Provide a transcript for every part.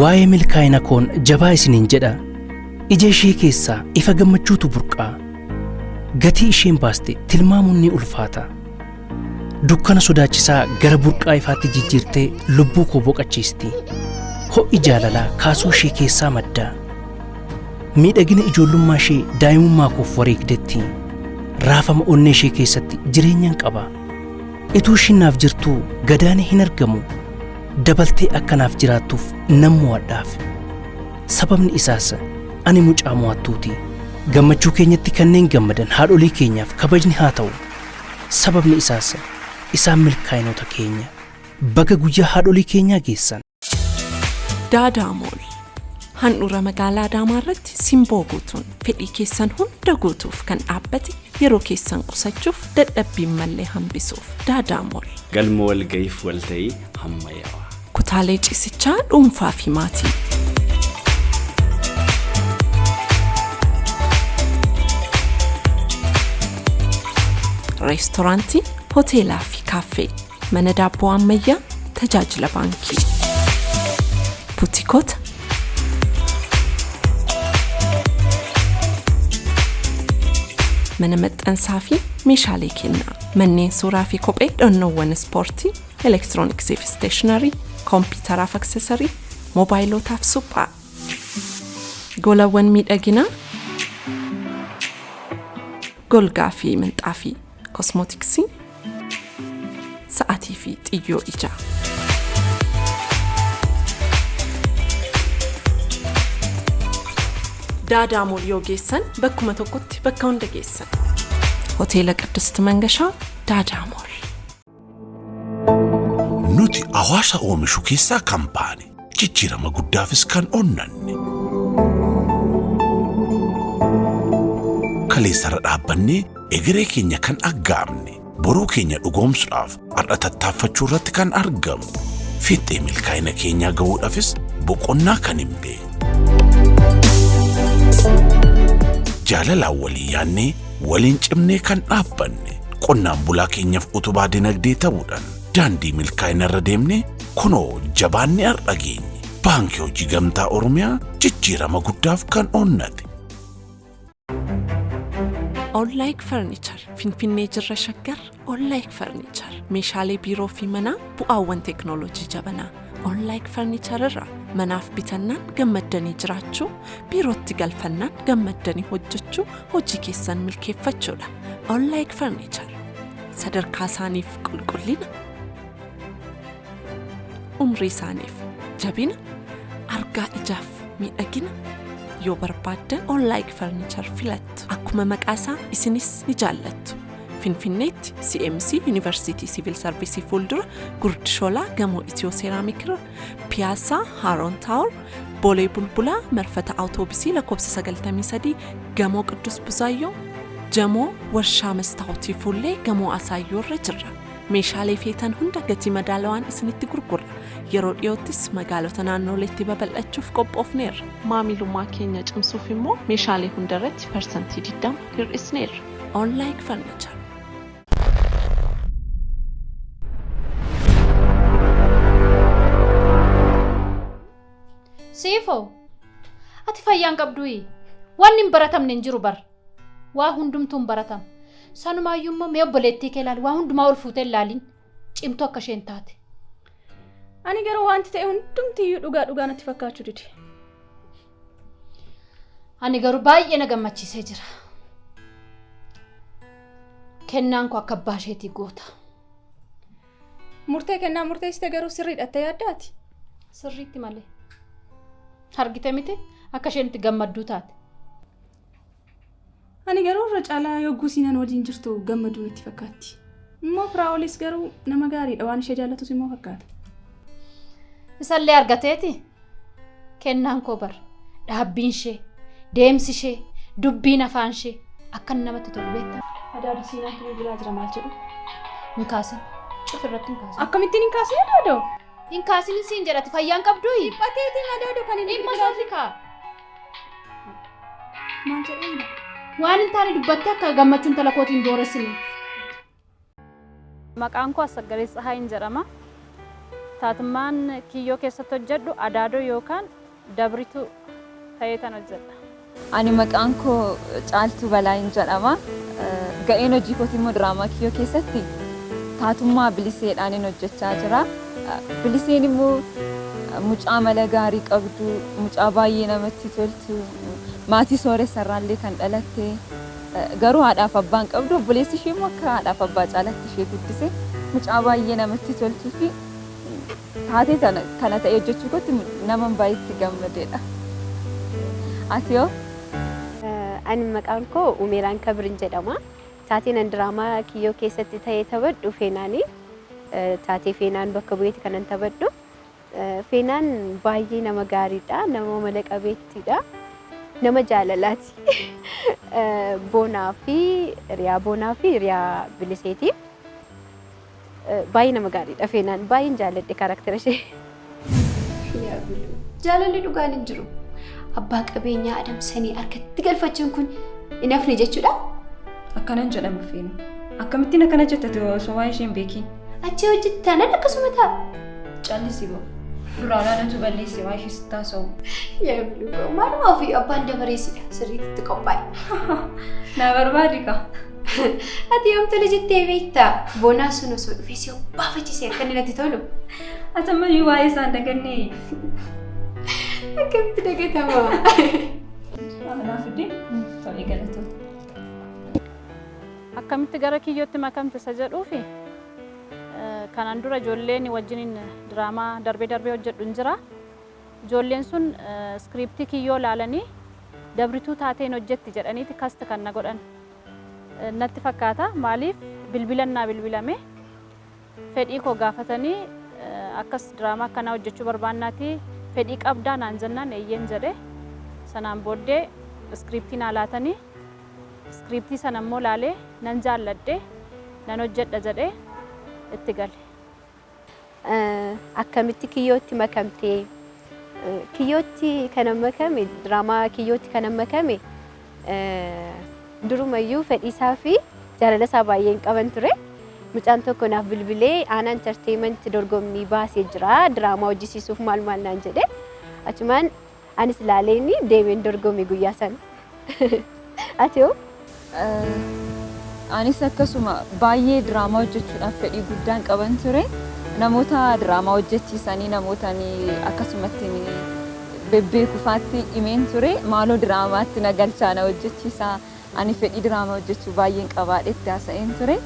Waa'ee milkaa'ina koon jabaa isiniin jedha. Ija ishee keessaa ifa gammachuutu burqaa. Gatii isheen baaste tilmaamuun ni ulfaata. Dukkana sodaachisaa gara burqaa ifaatti jijjiirtee lubbuu koo boqachiisti. Ho'i jaalalaa kaasuu ishee keessaa madda. Miidhagina ijoollummaa ishee daa'imummaa koof wareegdetti. Raafama onnee ishee keessatti jireenyan qaba. Ituu ishiin naaf jirtuu gadaanee hin argamu. Dabaltee akka naaf jiraattuuf nan mo'adhaaf. Sababni isaas ani mucaa mo'attuuti. Gammachuu keenyatti kanneen gammadan haadholii keenyaaf kabajni haa ta'u. Sababni isaas isaan milkaa'inoota keenya. Baga guyyaa haadholii keenyaa geessan. Daadaa Mool handhuura magaalaa Adaamaa irratti simboo guutuun fedhii keessan hunda guutuuf kan dhaabbate, yeroo keessan qusachuuf, dadhabbiin mallee hambisuuf Daadaa Mool. Galma walga'iif walta'ii ammayyaawaa. Kutaalee ciisichaa dhuunfaa fi maatii. Reestoraantii, hoteelaa fi kaaffee, mana daabboo ammayyaa, tajaajila baankii. Butikoota, mana maxxansaa fi meeshaalee kennaa, manneen suuraa fi kophee, dhannoowwan ispoortii, elektirooniksii fi isteeshinarii, koompitaraaf aksesarii, moobaayilotaaf suphaa, golawwan miidhaginaa, golgaa fi minxaafii, kosmootiksii, sa'atii fi xiyyoo ijaa. Daadaa Mool yoo geessan bakkuma tokkotti bakka hunda geessan. Hoteela Qiddist Mangashaa, Daadaa Mool. Nuti hawaasa oomishu keessaa kan baane, jijjiirama guddaafis kan onnanne. Kaleessarra dhaabbannee egeree keenya kan aggaamne, boruu keenya dhugoomsuudhaaf har'a tattaaffachuu irratti kan argamu. Fiixee milkaa'ina keenyaa gahuudhaafis boqonnaa kan hin beekne. Jaalalaan walii yaannee, waliin cimnee kan dhaabbanne, qonnaan bulaa keenyaaf utubaa dinagdee ta'uudhaan daandii milkaa'ina irra deemne, kunoo jabaanni har'a geenye. Baankii Hojii Gamtaa Oromiyaa, jijjiirama guddaaf kan onnate. Onlaayik Furniture Finfinnee jirra, Shaggar. Onlaayik Furniture meeshaalee biiroo fi manaa, bu'aawwan teeknooloojii jabanaa. Onlaayik Furniture irraa manaaf bitannaan gammaddanii jiraachuu, biirootti galfannaan gammaddanii hojjechuu, hojii keessan milkeeffachuudha. Onlaayik Furniture sadarkaa isaaniif qulqullina, umrii isaaniif jabina, argaa ijaaf miidhagina yoo barbaaddan Onlaayik Furniture filattu. Akkuma maqaa isaa isinis ni jaallattu. Finfinneetti CMC Yuunivarsiitii Siivil Sarviisii fuuldura, Gurdi Shoolaa gamoo Itiyoo Seeraamikirra, Piyaasaa Haaroon Taawor, Boolee Bulbulaa marfata awutoobisii lakkoofsa 93 gamoo Qiddus Buzaayyoo, Jamoo warshaa Mastaawutii fuullee gamoo Asaayyoorra jirra. Meeshaalee feetan hunda gatii madaalawaan isinitti gurgurra. Yeroo dhiyoottis magaalota naannoleetti babal'achuuf qophoofneerra. Maamilummaa keenya cimsuuf immoo meeshaalee hundarratti parsantii 20 hir'isneerra. Onlaayik Furniture. Siifoo, ati fayyaan qabduyi. Wanni hin baratamne hin jiru bar. Waa hundumtuu hin baratama. Sanumaayyuu immoo mee obboleettii kee ilaali. Waa hundumaa ol fuutee ilaalin. Cimtuu akka isheen taate. Ani garuu wanti ta'e hundumtiyyuu dhugaa dhugaa natti fakkaachuu dide. Ani garuu baay'ee na gammachiisee jira. Kennaan koo akka abbaa isheetii goota. Murtee kennaa murteessite garuu sirriidha yaaddaati? Sirriitti malee. Argite miti, akka isheen itti gammadduu taate. Ani garuu irra caalaa yogguu siinaan wajjin jirtu gammaduu natti fakkaatti. Immoo Firaa'olis garuu nama gaariidha, waan ishee jaallatus immoo fakkaata. Isallee argateeti. Kennaan koo bar dhaabbiin ishee, deemsi ishee, dubbiin afaan ishee akkan namatti tolu beektaa? Adaadu, siinaatu bilbilaa jira, maal jedhu? Hin kaasin. Cuf irratti hin kaasin. Akkamittiin hin kaasin, Adaadoo? Hin kaasin siin jedhati, fayyaan qabduyi. Dhiphateetiin, Adaadoo, kan inni Dhimma bilbilaa soofii kaa. Maal jedhee? Waan hin taane dubbattee akka gammachuun tala kootiin booressine. Maqaan koo Assaggalee Tsahaayin jedhama. Taatummaan kiyyoo keessatti hojjedhu adaadoo yookaan dabrituu ta'ee tan hojjedha. Ani maqaan koo Caaltuu Balaayin jedhama. Ga'een hojii kootii immoo diraamaa kiyyoo keessatti taatummaa Biliseedhaanin hojjechaa jira. Biliseen immoo mucaa mala gaarii qabdu, mucaa baay'ee namatti toltu, maatii sooressarraallee kan dhalatte, garuu haadhaaf abbaa hin qabdu, obboleessi ishee immoo akka haadhaaf abbaa caalatti ishee guddise, mucaa baay'ee namatti toltuu fi taatee tana kana ta'ee hojjechuu kootti naman baay'ee itti gammadedha. Ati hoo? Ani maqaan koo Umeeraan Kabirin jedhama. Taateen an diraamaa kiyyoo keessatti ta'ee taphadhu Feenaani. Taatee Feenaan bakka bu'eeti kanan taphadhu. Feenaan baay'ee nama gaariidha. Nama amala qabeettiidha. Nama jaalalaati. Boonaa fi hiriyaa Boonaa fi hiriyaa Biliseeti. Baay'ee nama gaariidha Feenaan. Baay'een jaalladhe kaarakteera ishee. Yaa Biluu, jaalalli dhugaan hin jiru. Abbaa qabeenyaa adamsanii harkatti galfachuun kun hin hafne jechuudha. Akkana hin jedhamu Feenu. Akkamittiin akkana jetta ati osoo waa'ee ishee hin beekiin? Achii hojjetti taanaan akkasuma ta'a. Callisi boo. Duraan anatu balleesse waa'ee ishee sitti haasa'u. Yaa Biluu koo maaluma ofii abbaan dabareessidha sirriitti itti qophaa'e. Na barbaadi kaa. Ati yoom tole jettee beektaa? Boonaan sun osoo dhufee si obbaafachise akka inni natti tolu. Ati ammayyuu waa'ee isaa hin dagannee? Akkamitti dagatama? Naaf fidee? Tole galatoomi. Akkamitti gara kiyyootti makamte isa jedhuufi kanaan dura ijoolleen wajjiniin diraamaa darbee darbee hojjedhu hin jira. Ijoolleen sun iskiriiptii kiyyoo ilaalanii dabrituu taateen hojjetti jedhaniiti kast kan na godhan. Natti fakkaata maaliif bilbilan naa bilbilame fedhii koo gaafatanii akkas diraamaa akkanaa hojjechuu barbaannaatii fedhii qabdaa naan jennaan eeyyeen jedhe. Sanaan booddee iskiriiptii naa laatanii iskiriiptii sana immoo laalee nan jaalladhe nan hojjedha jedhee itti gale. Akkamitti kiyyootti makamtee? Kiyyootti kanan makame diraamaa kiyyootti kanan makame durumayyuu fedhiisaa fi jaalala isaa baay'een qaban ture. Mucaan tokko naaf bilbilee Aanaa Entertainment dorgommii baasee jira diraamaa hojjisiisuuf maal maal naan jedhe. Achumaan anis ilaaleen deemeen dorgome guyyaa sana. Ati hoo? Anis akkasuma baay'ee diraamaa hojjechuudhaaf fedhii guddaan qaban ture. Namoota diraamaa hojjechiisanii namoota akkasumatti bebbeekufaatti himeen ture. Maaloo diraamaatti na galchaa na hojjechiisaa ani fedhii diraamaa hojjechuu baay'een qabaadhe itti haasa'een ture.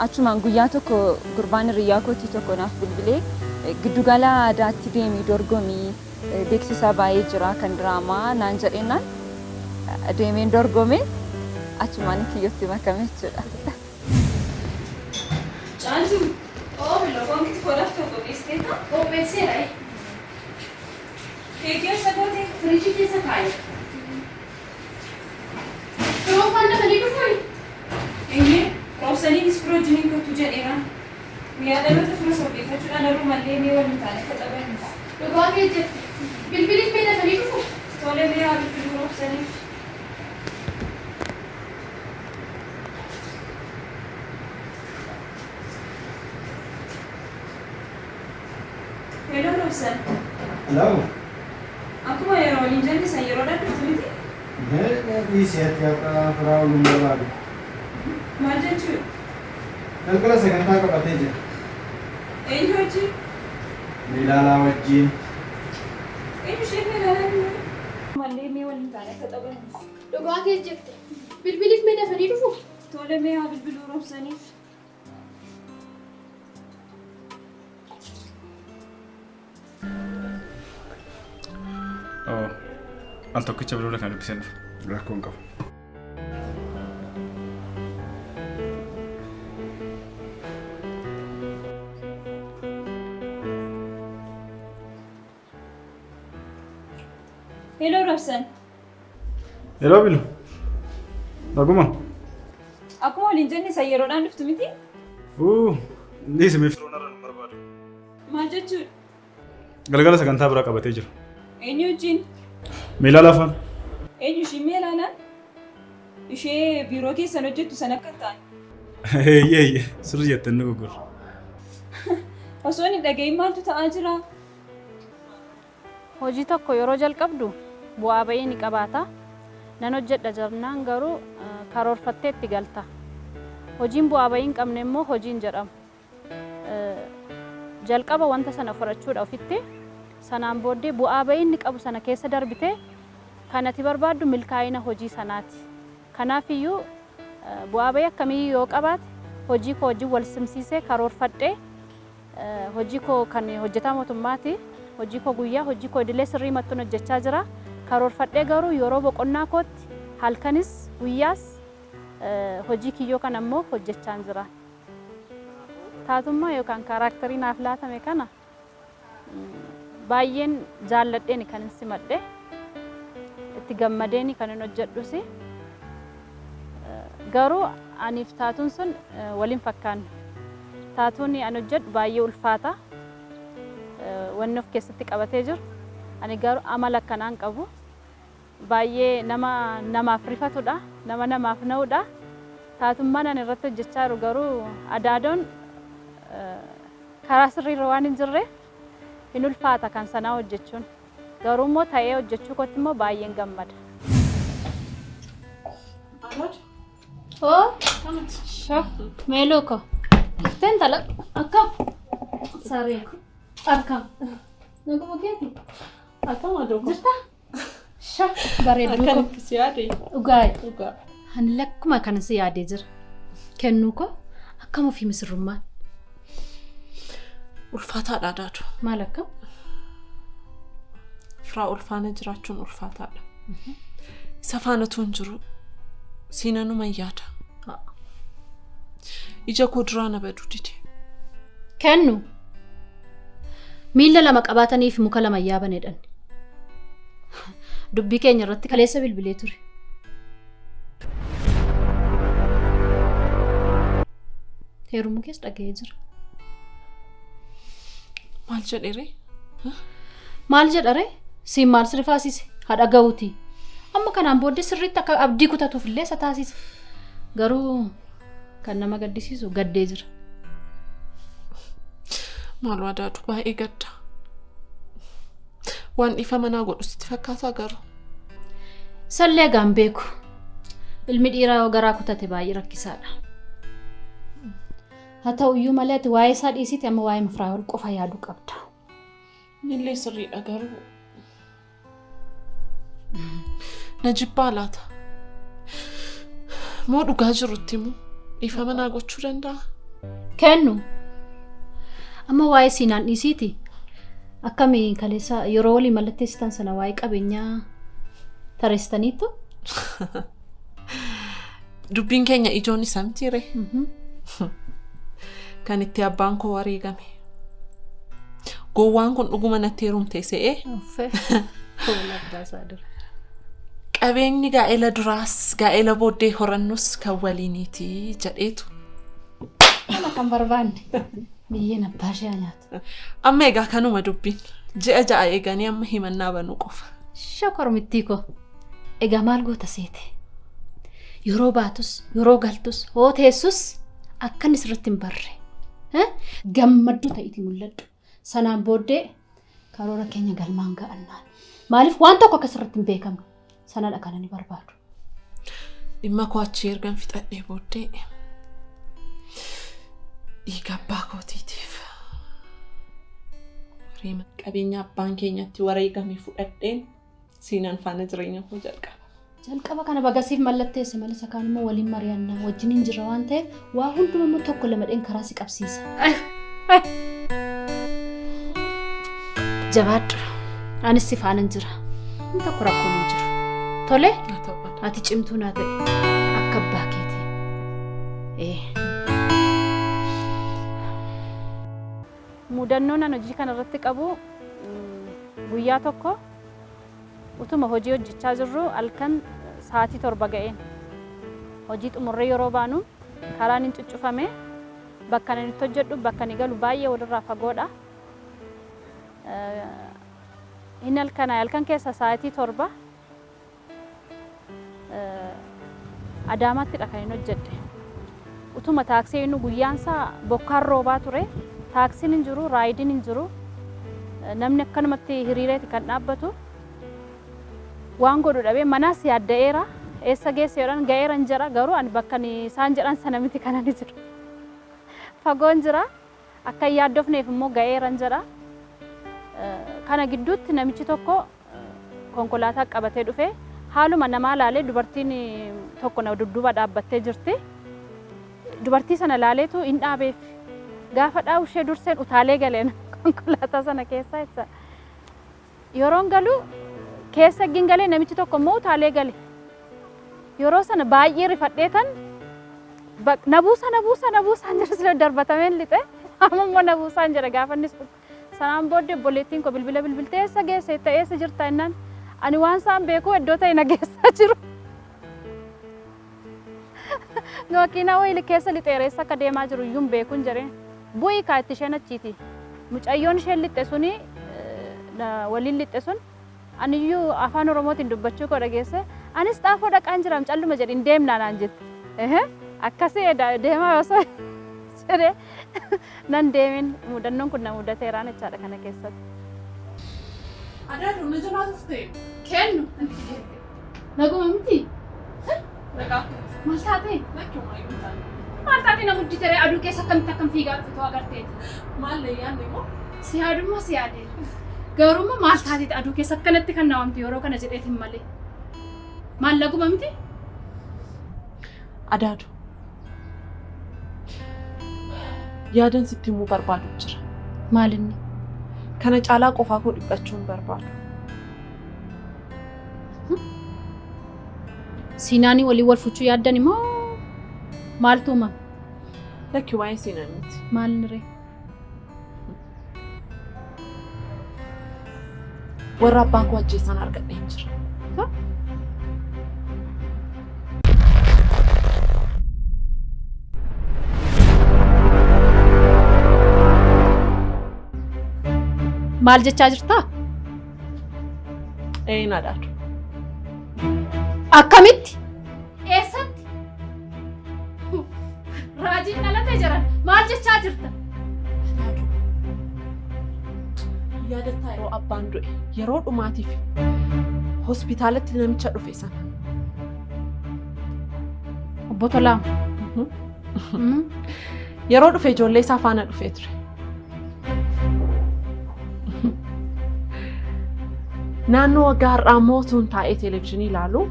Achumaan guyyaa tokko gurbaan hiriyyaa kootii tokko naaf bilbilee giddugala aadaatti deemii dorgomii beeksisa baay'ee jira kan diraamaa naan jedheenaan deemeen dorgome achumaan kiyyootti makame jechuudha. Caaltuu! Oo bilo foon kitfoodhaaf ta'u qopheessiteetta? Qopheesseera. Keekii eessa goote? Firiijii keessa kaa'e. Firoon faana dafanii dhufuu? Eeyyee, Roobsaniinis firoo wajjiniin kottu jedheera. Guyyaa dhaloota fira sababeeffachuudhaan har'umallee mee waliin taanee akka taphannuuf. Dhugaa kee jette. Bilbiliif mee dafanii dhufu? Tole mee haa bilbiluu Roobsaniif. Hello Roobsan. Hello. Akkuma yeroo waliin jenne san yeroodhaan dhuftu miti? Mee dhiisi ati har'a firaa ooluun barbaadu. Maal jechuudha? Galgala sagantaa qabatee jira. Eenyu wajjin? Meelaalaa wajjin. Eenyu isheen meelaalaan immoo? Mallee mee waliin taane akka taphannuuf. Dhugaa kee jette. Bilbiliif mee dafanii dhufu? Tole mee haa bilbiluu roobsaniif. Oh, al tokkicha bilbila kana dubbiseen dhufa. Rakkoo hin qabu. Hello Robsan. Yeroo bilu. Naguma. Akkuma waliin jenne san yeroodhaan dhuftu miti? Uu, dhiisi mee firoon har'a nu barbaadu. Maal jechuudha? Galgala sagantaa biraa qabatee jira. Eenyu wajjin? Meelaalaa faana. Eenyu ishiin Meelaalaan? Ishee biiroo keessan hojjettu san akka hin taane. Eeyyee eeyyee sirri jette inni gogorra. Osoo inni hin dhaga'iin maaltu ta'aa jira? Hojii tokko yeroo jalqabdu bu'aa ba'ii ni qabaata. Nan hojjedha jennaan garuu karoorfattee itti galta. Hojiin bu'aa ba'ii hin qabne immoo hojii hin jedhamu. Jalqaba wanta sana fudhachuudha ofitti. Sanaan booddee bu'aa ba'ii inni qabu sana keessa darbitee kan ati barbaaddu milkaa'ina hojii sanaati. Kanaafiyyuu bu'aa ba'ii akkamiiyyuu yoo qabaate hojii koo wajjin wal simsiisee karoorfadhee hojii koo kan hojjetaa mootummaati. Hojii koo guyyaa hojii koo idilee sirrii mattuun hojjechaa jira. Karoorfadhee garuu yeroo boqonnaa kootti halkanis guyyaas hojii kiyyoo kana immoo hojjechaan jira. Taatummaa yookaan kaaraakterii naaf laatame kana baay'een jaalladheen kan hin simadhe. Itti gammadeen kan hin hojjedhus. Garuu aniif taatuun sun waliin fakkaannu. Taatuun ani hojjedhu baay'ee ulfaata. Wanni of keessatti qabatee jiru. Ani garuu amala akkanaa hin qabu. Baay'ee nama namaaf rifatudha. Nama namaaf na'udha. Taatummaan ani irratti hojjechaa jiru garuu adaadoon karaa sirriirra waan hin jirreef hin ulfaata kan sanaa hojjechuun. Garuu immoo ta'ee hojjechuu kootti immoo baay'een gammada. Oo, meeloo ko. Dhufteen tala akkam? Saree ko. Akkam? Naguma keeti? Akkam adoo ko. Jirta? Sha bareedduu ko. Akkanatti si yaade? Dhugaa. Dhugaa. Ani lakkuma kana si yaadee jira. Kennuu ko akkam ofii misirrummaan? Ulfaataadha adaadu. Maal akkam? Firaa faana jiraachuun ulfaataadha. Isa faana utuu hin jiru siinanuma yaada. Ija koo duraa na baduu dide. Kennu. Miilla lama qabaataniif muka lama yaaban jedhan. Dubbii keenya irratti kaleessa bilbilee ture. Heerumuu kees dhaga'ee jira. Maal jedhee? Maal jedha ree? Siin maal si rifaasise? Haa dhaga'uuti. Amma kanaan booddee sirriitti akka abdii kutatuuf illee isa taasisa. Garuu kan nama gaddisiisu gaddee jira. Maaloo adaadu baay'ee gadda. Waan dhiifa manaa godhu sitti fakkaataa garuu. Sallee egaan beeku. Ilmi dhiiraa yoo garaa kutate baay'ee rakkisaadha. Haa ta'uyyuu malee ati waa'ee isaa dhiisite amma waa'ee Firaa'ol qofa yaaduu qabda. Innillee sirriidha garuu. Na jibbaa laata? Moo dhugaa jirutti immoo dhiifa manaa gochuu danda'a? Kennu. Amma waa'ee siinaan dhiisiiti. Akkami kaleessa yeroo walii mallatteessitan sana waa'ee qabeenyaa tarreessitaniittu? Dubbiin keenya ijoon isa mitiire. Kan itti abbaan koo wareegame. Gowwaan kun dhuguma natti heerumte se'ee. Qabeenyi gaa'ela duraas gaa'ela booddee horannus kan waliiniiti jedheetu. Kana kan barbaanne biyyeen abbaa ishee nyaatu. Amma egaa kanuma dubbiin ji'a 6 eeganii amma himannaa banuu qofa. Shakormittii koo egaa maal goota seete? Yeroo baatus yeroo galtus hoo teessus akka inni sirriitti hin barre. Gammadduu ta'iitii mul'adhu. Sanaan booddee karoora keenya galmaan ga'annaan. Maaliif waan tokko akka sirriitti hin beekamne sanadha kan ani barbaadu. Dhimma koo achi ergan fixadhee booddee dhiiga abbaa kootiitiif qabeenya abbaan keenyatti wareegame fudhadheen siinaan faana jireenya koo jalqaba. Jalqaba kana bagasiif mallatteesse malee isa kaan immoo waliin mari'annaa wajjin hin jirra waan ta'eef waa hunduma immoo tokko lamadheen karaa si qabsiisa. Jabaadhu. Anis si faana jira. Inni tokko rakkoon hin jiru. Tole? Ati cimtuu naa ta'e akka abbaa keetii. Mudannoon ani hojii kana irratti qabu guyyaa tokko utuma hojii hojjechaa jirru halkan sa'aatii 7 ga'een hojii xumurree yeroo baanu karaan hin cuccufame bakka ani itti hojjedhu bakka ani galu baay'ee walirraa fagoodha. Inni halkan halkan keessa sa'aatii 7 Adaamaattidha kan inni hojjedhe. Utuma taaksii inni guyyaan isaa bokkaan roobaa ture. Taaksiin hin jiru, raayidiin hin jiru. Namni akkanumatti hiriireeti kan dhaabbatu. Waan godhu dhabee manaas yaadda'eera. Eessa geesse jedhan ga'eera hin jedha garuu ani bakka isaan jedhan sana miti kan ani jiru. Fagoon jira. Akka hin yaaddofneef immoo ga'eera hin jedha. Kana gidduutti namichi tokko konkolaataa qabatee dhufe haaluma namaa laalee dubartiin tokko na dudduuba dhaabbattee jirti. Dubartii sana laaleetu hin dhaabeef. Gaafa dhaabu ishee durseen utaalee galeen konkolaataa sana keessa jecha. Yeroon galu keessa eggin galee namichi tokko immoo utaalee gale. Yeroo sana baay'ee rifadheetan na buusa na buusa na buusaan jedhu sila darbatameen lixe amma immoo na buusaan jedha gaafa innis sanaan booddee obboleettiin koo bilbila bilbiltee eessa geesse jette eessa jirta jennaan ani waan isaan beeku iddoo ta'e na geessaa jiru. Makiinaa wayii keessa lixeera eessa akka deemaa jiru iyyuu hin beekun jedheen. Bu'ii kaa itti isheen achiiti. Mucayyoon isheen lixxe suni waliin lixxe sun aniyyuu afaan Oromootiin dubbachuu koo dhageesse anis xaafoo dhaqaan jira calluma jedhi hin deemnaa naan jette. Ehe akkasii deemaa osoo jedhee nan deemin mudannoon kun na mudateeraan jechaadha kana keessatti. Adaaduu na jalaa turte. Kennu. Naguma miti. Nagaa. Maal taate? Lakki homaa hin taane. Maal taate na muddite ree aduu keessa akkamitti akkam fiigaa dhuftu agarteeti. Maal na yaadne immoo? Si yaadummaa si yaadee. Garuu maal taateeti aduu keessa akkanatti kan na waamte yeroo kana jedheetin malee. Maal naguma miti? Adaadu. Yaadan sitti himuu barbaadu jira. Maal inni? Kana caalaa qofaa koo dhiphachuu hin barbaadu. Siinaanii waliin wal fuchuu yaaddan immoo maaltu uumame? Lakki waa'ee siinaa miti. Maal inni ree? Warra abbaa koo ajjeesan argadheen jira. Maal jechaa jirtaa? Een adaadu. Akkamitti? Eessatti? Raajiin dhalate jiran maal jechaa jirta? Yaadattaa yeroo abbaan du'e yeroo dhumaatiif hospitaalatti namicha dhufe sana. Obbo Tolaa. Yeroo dhufe ijoollee isaa faana dhufee ture. Naannoo waggaa har'aa immoo utuun taa'ee televezyiinii ilaalu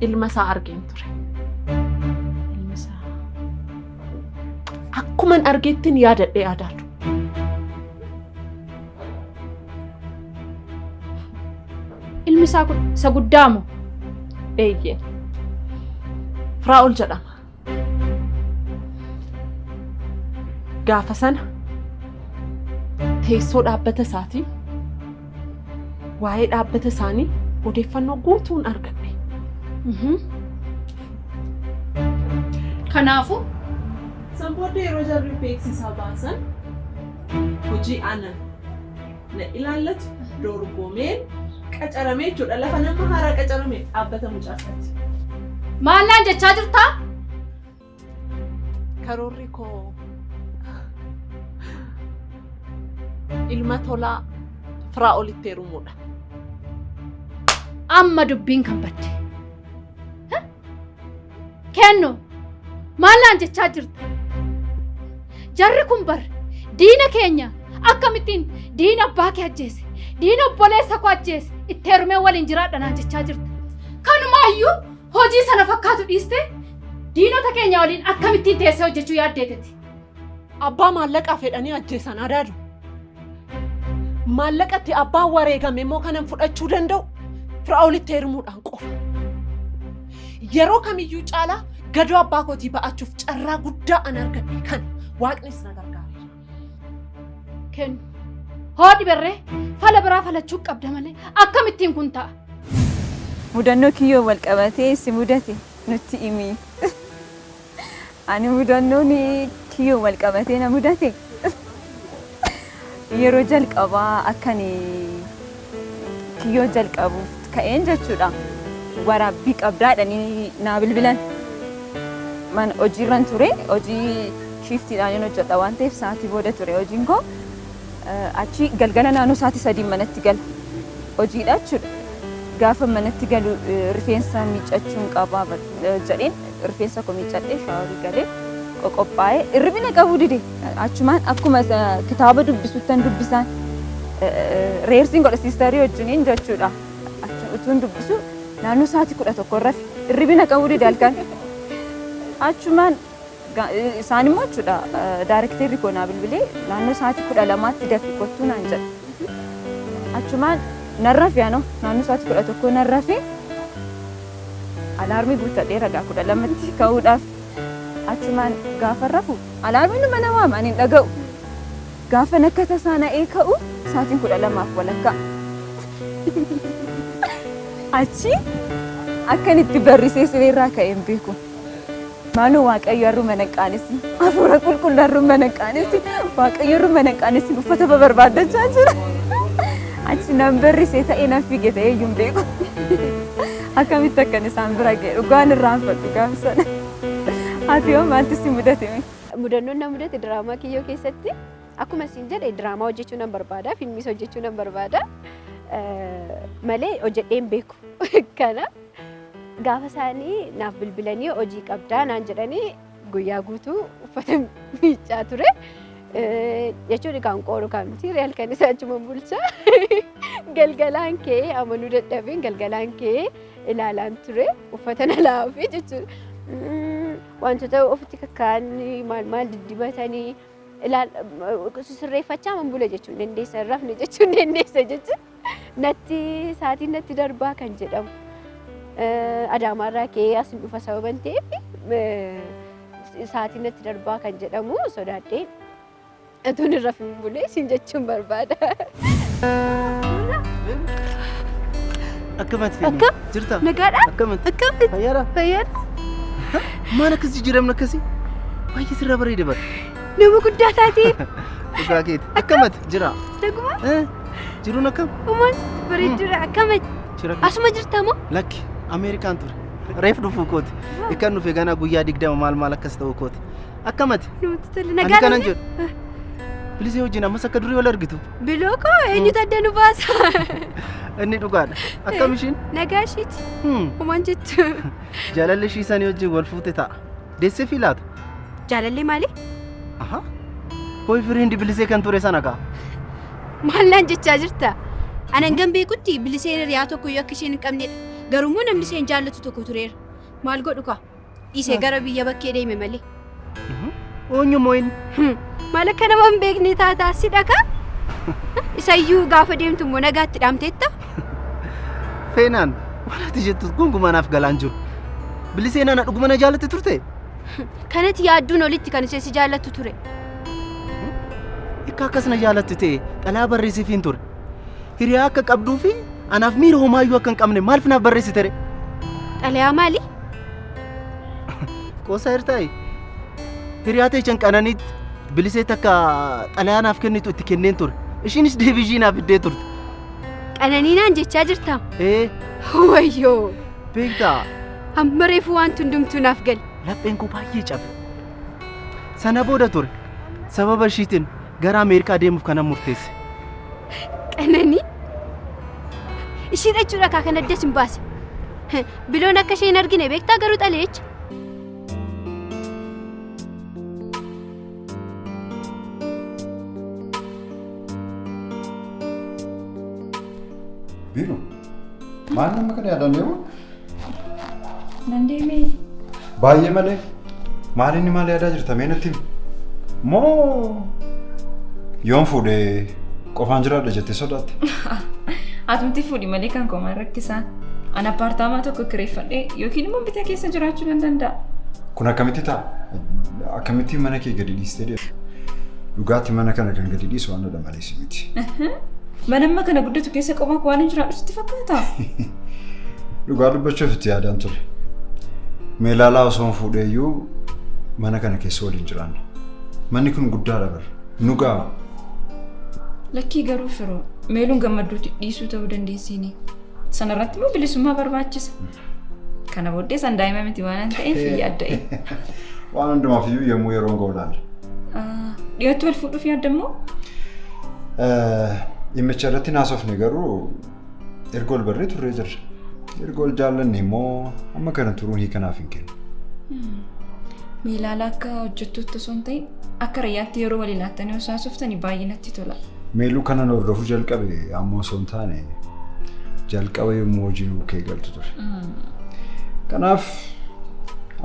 ilma isaa argeen ture. Ilmi isaa. Akkuman argeettiin yaadadhee adaadu. Ilmi isaa kun isa guddaa moo? Eeyyee. Firaa'ol jedhama. Gaafa sana teessoo dhaabbata isaatii waa'ee dhaabbata isaanii odeeffannoo guutuun argadhe. Kanaafuu San booddee yeroo jarri beeksisa baasan hojii ana na ilaallatu dorgomeen qacaramee jechuudha. Lafa nama haaraa qacarame dhaabbata mucaasaati. Maal naan jechaa jirtaa? Karoorri koo ilma tolaa Firaa'olitti heerumuudha. Amma dubbiin kan badde. Kennu maal naan jechaa jirta? Jarri kun bar diina keenya akkamittiin diina abbaa kee ajjeese, diina obboleessa koo ajjeese itti heerumee waliin jiraadha naan jechaa jirta. Kanumaayyuu hojii sana fakkaatu dhiistee diinota keenya waliin akkamittiin teessee hojjechuu yaaddeeteti? Abbaa maallaqaa fedhanii ajjeesan adaadu. Maallaqatti abbaan wareegame immoo kanan fudhachuu danda'u Firaa'olitti heerumuudhaan qofa. Yeroo kamiyyuu caalaa gadoo abbaa kootii ba'achuuf carraa guddaa an argadhe kana waaqnis na gargaareera. Kennu. Hoodhi berree fala biraa falachuu qabda malee akkamittiin kun ta'a? Mudannoo kiyyoo wal qabatee si mudate nutti himi. Ani mudannoon kiyyoo wal qabatee na mudate yeroo jalqabaa akkan kiyyoo jalqabuuf ka'een jechuudha. Waraabbii qabdaa jedhanii naa bilbilan. Mana hojiirran ture hojii Shiiftiidhaan hojjedha waan ta'eef sa'aatii booda ture hojiin koo. Achi galgala naannoo sa'aatii 3 manatti gala. Hojiidha jechuudha. Gaafa manatti galu rifeensa miiccachuun qaba jedheen rifeensa koo miiccadhee shaaworii galee qoqophaa'ee hirribni na qabuu dide. Achumaan akkuma kitaaba dubbisuttan dubbisaan reersiin godha siistarii wajjiniin jechuudha. Utuun dubbisu naannoo sa'aatii 11 rafe. Hirribni na qabuu dide halkan. Achumaan isaan immoo jechuudha daarekteerri koo naa bilbilee naannoo sa'aatii 12tti dafi kottuu naan jedhe. Achumaan nan rafe anoo naannoo sa'aatii 11 nan rafe, alaarmii guuttadhee ragaa 12tti ka'uudhaaf. Achumaan gaafa rafu alaarmiin numa na waama, ani hin dhaga'u. Gaafan akka tasaa na'ee ka'u sa'aatiin 12:30. Achi akkan itti barrisee sireerraa ka'e hin beeku. Maaloo Waaqayyo har'uma na qaanessi. Hafuura qulqulluu har'uma na qaanessi. Waaqayyo har'uma na qaanessi. Uffata babarbaaddachaa jira. Achi nan barrisee ta'ee nan fiige ta'ee iyyuu hin beeku. Akkamitti akkan isaan bira ga'e dhugaan irraanfadhu gaafa sana. Ati hoo maaltu si mudate mee? Mudannoon na mudate diraamaa kiyyoo keessatti, akkuma isin jedhe, diraamaa hojjechuu nan barbaada, fiilmiis hojjechuu nan barbaada malee hojjedhee hin beeku. Kana gaafa isaanii naaf bilbilanii hojii qabdaa naan jedhanii guyyaa guutuu uffata miiccaa ture. Jechuun kan qooru kan miti halkan isaa achuma bulcha. Galgalaan kee amanuu dadhabeen galgalaan kee ilaalaan ture uffata na laafee jechuudha. Wantoota ofitti kakkaa'anii maal maal diddibatanii sirreeffachaa man bula jechuun dandeessa, rafne jechuun dandeessa jechuun natti sa'aatiin natti darbaa kan jedhamu. Adaamaarraa ka'ee as dhufa sababan ta'eef sa'aatiin natti darbaa kan jedhamu sodaadhee utuun hin rafin bulee siin jechuun barbaada. Akkamatti feene? Akkam? Jirta? Nagaadha? Akkamatti? Akkamitti? Fayyaadha? Fayyaadha? Maal akkas jijjiiramni akkasii? Baay'ee sirraa bareeda bara. Nama guddaa taatee. Dhugaa keeti. Akkamatti? Jira. Naguma? Jiruun akkam? Uumaan bareeddudha. Akkamatti? Jira. Asuma jirta moo? Lakki, Ameerikaan ture. Reef dhufuu kooti. Ikkan dhufe ganaa guyyaa 20 maal maal akkas ta'uu kooti. Akkamatti? Namatti tola. Ani Nagaa kanan jedhu. Bilisee wajjin ammas akka durii wal argitu. Biloo koo eenyutu adda nu baasa? Inni dhugaadha. Akkam ishiin? Nagaa ishiiti. Uumaan jettu. Jaalalli ishii sanii wajjin wal fuute ta'a. Deessee fi laata? Jaalalli maali? Aha. Boyfriend bilisee kan ture sana kaa. Maal naan jechaa jirta? Ani hangam beekutti biliseen hiriyaa tokko iyyuu akka isheen hin qabnedha. Garuu immoo namni isheen jaallatu tokko tureera. Maal godhu kaa? Dhiisee gara biyya bakkee deeme malee. Eenyu moo inni? Maal akka nama hin beekne taataa si dhakaa? Isayyuu gaafa deemtu immoo nagaatti dhaamteetta? Feenaan, waan ati jettu gonkumaa naaf galaan jiru. Biliseen ana dhuguma na jaallatti turte? Kanatti yaadduun olitti kan ishee si jaallattu ture. Akka akkas na jaallatti ta'e xalayaa barreessiifiin ture. Hiriyaa akka qabduu fi anaaf miira homaayyuu akka hin qabne maaliif naaf barreessite ree? Xalayaa maali? Qoosaa jirtaayi? Hiriyaa teechan qananiitti bilisee takka xalayaa naaf kennitu itti kenneen ture. Ishiinis deebii ishii naaf fiddee turte. Qananii naan jechaa jirtaa? Ee. Wayyoo. Beektaa? Amma reefu wanti hundumtuu naaf gale. Lapheen koo baay'ee cabe. Sana booda ture sababa ishiitiin gara Ameerikaa deemuuf kanan murteesse. Qananii? Ishii jechuudha kaa kan adda sin baase. Biloon akka ishee hin argine beektaa garuu xalayicha. Biiru, maal nama kana yaadaan deemu? Nan deemee. Baay'ee malee. Maal inni maal yaadaa jirta mee natti himi. Moo yoon fuudhee qofaan jiraadha jettee sodaatte? Atumti fuudhi malee kan koo maal rakkisaa? An appaartaamaa tokko kireeffadhee yookiin immoo bitee keessa jiraachuu nan danda'a. Kun akkamitti ta'a? Akkamitti mana kee gadi dhiistee deemta? Dhugaatti mana kana kan gadi dhiisu anadha malee si miti. Mana amma kana guddatu keessa qofaa koo waan hin jiraadhu sitti fakkaata? Dhugaa dubbachuuf itti yaadaan ture. Meelaalaa osoo hin fuudhee iyyuu mana kana keessa waliin jiraanna. Manni kun guddaadha bara. Nu ga'a. Lakkii garuu firoo meeluun gammadduutti dhiisuu ta'uu dandeessiini. Sanarratti immoo bilisummaa barbaachisa. Kana booddee san daa'ima miti waan ta'eef yaadda'e. Waan hundumaaf iyyuu yommuu yeroon ga'u ilaalla. Dhiyootti wal fuudhuuf yaadda immoo? Dhimmicha irratti naasofne garuu erga wal barree turree jirra. Erga wal jaallanne immoo amma kana turuun hiikanaaf hin kennu. Meelaala akka hojjettuutti osoo hin ta'in akka rayyaatti yeroo waliin laattanii osoo haasoftanii baay'ee natti tola. Meeluu kanan hordofuu jalqabe amma osoo hin taane jalqaba yommuu hojiin bukkee galtu ture. Kanaaf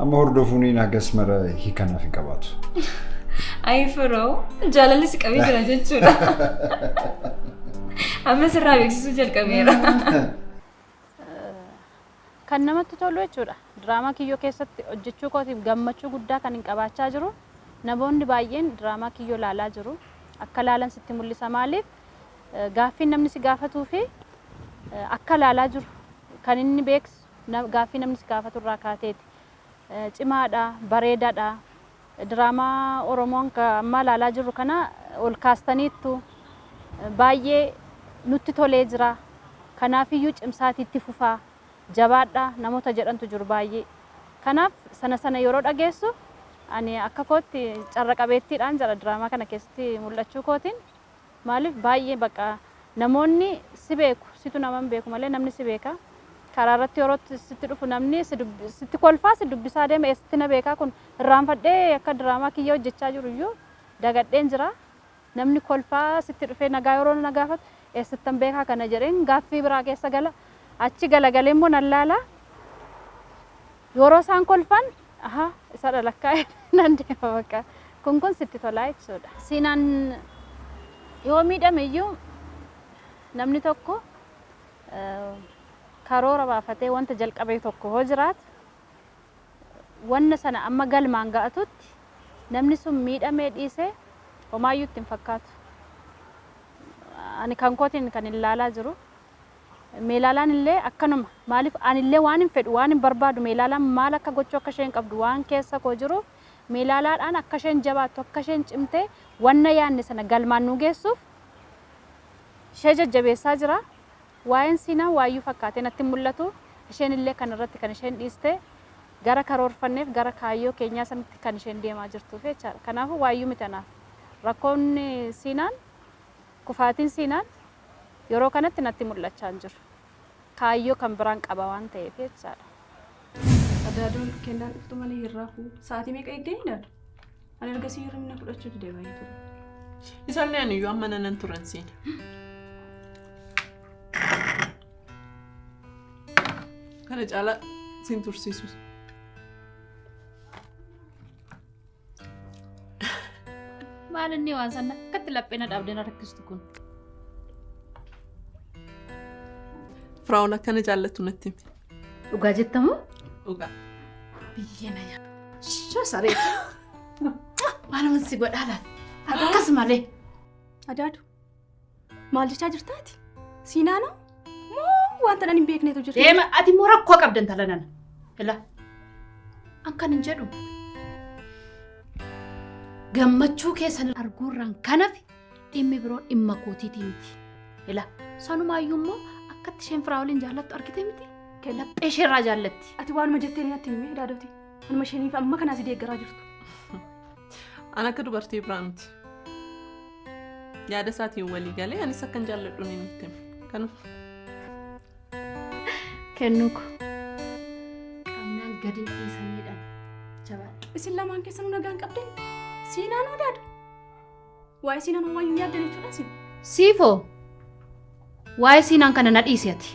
amma hordofuun hagas mara hiikanaaf hin qabaatu. Ayi firoo jaalalli si qabee jira jechuudha. Amma sirraa beeksisuu jalqabeera. Kan namatti tolu jechuudha. Diraamaa kiyyoo keessatti hojjechuu kootiif gammachuu guddaa kan hin qabaachaa jiru. Namoonni baay'een diraamaa kiyyoo laalaa jiru. Akka laalan sitti mul'isa maaliif gaaffiin namni si gaafatuu fi akka laalaa jiru kan inni beeksisu gaaffii namni si gaafatu irraa kaateeti. Cimaadha, bareedaadha. Diraamaa Oromoon ammaa laalaa jirru kana ol kaastaniittu baay'ee nutti tolee jira. Kanaafiyyuu cimsaatii itti fufaa. Jabaadhaa namoota jedhantu jiru baay'ee. Kanaaf sana sana yeroo dhageessu ani akka kootti carra qabeettiidhaan jedha diraamaa kana keessatti mul'achuu kootiin. Maaliif baay'ee bakka namoonni si beeku situ nama hin beeku malee namni si beeka. Karaa irratti yeroo sitti dhufu namni sitti kolfaa si dubbisaa deema eessatti na beekaa kun irraanfadhee akka diraamaa kiyya hojjechaa jiru iyyuu dagadheen jira. Namni kolfaa sitti dhufee nagaa yeroo na gaafatu eessattan beekaa kana jedheen gaaffii biraa keessa gala. Achi galagalee immoo nan laala. Yeroo isaan kolfan aha isa dhalakkaa nan deema bakka. Kun kun sitti tolaa jechuudha. Siinaan yoo miidhame iyyuu namni tokko karoora baafatee wanta jalqabe tokko hoo jiraatu wanna sana amma galmaan ga'atutti namni sun miidhamee dhiisee homaayyuu itti hin fakkaatu. Ani kan kootiin kan hin laalaa jiru. Meelaalaan illee akkanuma maaliif anillee waan hin fedhu waan hin barbaadu meelaalaan maal akka gochuu akka isheen qabdu waan keessa koo jiruuf meelaalaadhaan akka isheen jabaattu akka isheen cimtee wanna yaanne sana galmaan nu geessuuf ishee jajjabeessaa jira. Waa'een siinaa waayyuu fakkaatee natti mul'atu. Isheen illee kan irratti kan isheen dhiiste gara karoorfanneef gara kaayyoo keenyaa sanatti kan isheen deemaa jirtuuf jechaadha. Kanaafuu waayyuu miti anaaf. Rakkoon siinaan kufaatiin siinaan yeroo kanatti natti mul'achaa hin jiru. Kaayyoo kan biraan qaba waan ta'eef jechaadha. Adaadoon kennaan dhuftu malee hin raafu. Sa'aatii meeqa eegdee hin daadu? Ani ergasii hirribna fudhachuu didee baay'ee ture. Isaan ani iyyuu amma nanan turan siin. Kana caalaa siin tursiisus. Maal inni waan sana akkatti laphee na dhaabdee na rakkistu kun? Firaa'ol akkana jaallattu natti himi. Dhugaa jettamoo? Dhugaa. Biyyee na nyaata. Shoo saree. Maaluma si godhaa laata? Akkas malee. Adaadu. Maal jechaa jirtaati? Siinaanoo? Moo wanta nan hin beeknetu jira? Deema ati immoo rakkoo qabda intala nana. Ila. An kan hin jedhu. Gammachuu keessan arguurraan kanafi dhimmi biroo dhimma kootiitii miti. Ila sanumaayyuu immoo akkatti isheen firaa waliin jaallattu argite miti. Laphee isheerraa jaallatti. Ati waanuma jettee natti himee daadoti. Anuma isheniif amma kanaa si deeggaraa jirtu. An akka dubartii biraa miti. Yaada isaatiin walii galee anis akkan jaalladhu ni itti hime. Kanuma. Kennuu ko. Qabnaan gadi dhiisaniidhaan jabaadhu. Isin lamaan keessanuu nagaan qabdan? Siinaanoo daadu. Waa'ee siinaan homaayyuu yaaddan jechuudha isin. Siifoo waa'ee siinaan kana na dhiisi ati.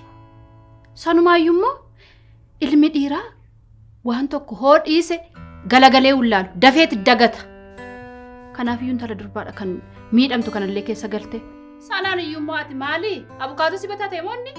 Sanumaayyuu immoo ilmi dhiiraa waan tokko hoo dhiise galagalee ullaalu dafeeti dagata. Kanaafiyyuu intala durbaadha kan miidhamtu kanallee keessa galte. Sanaan iyyuu immoo ati maali? Abukaatoo si batate moonni?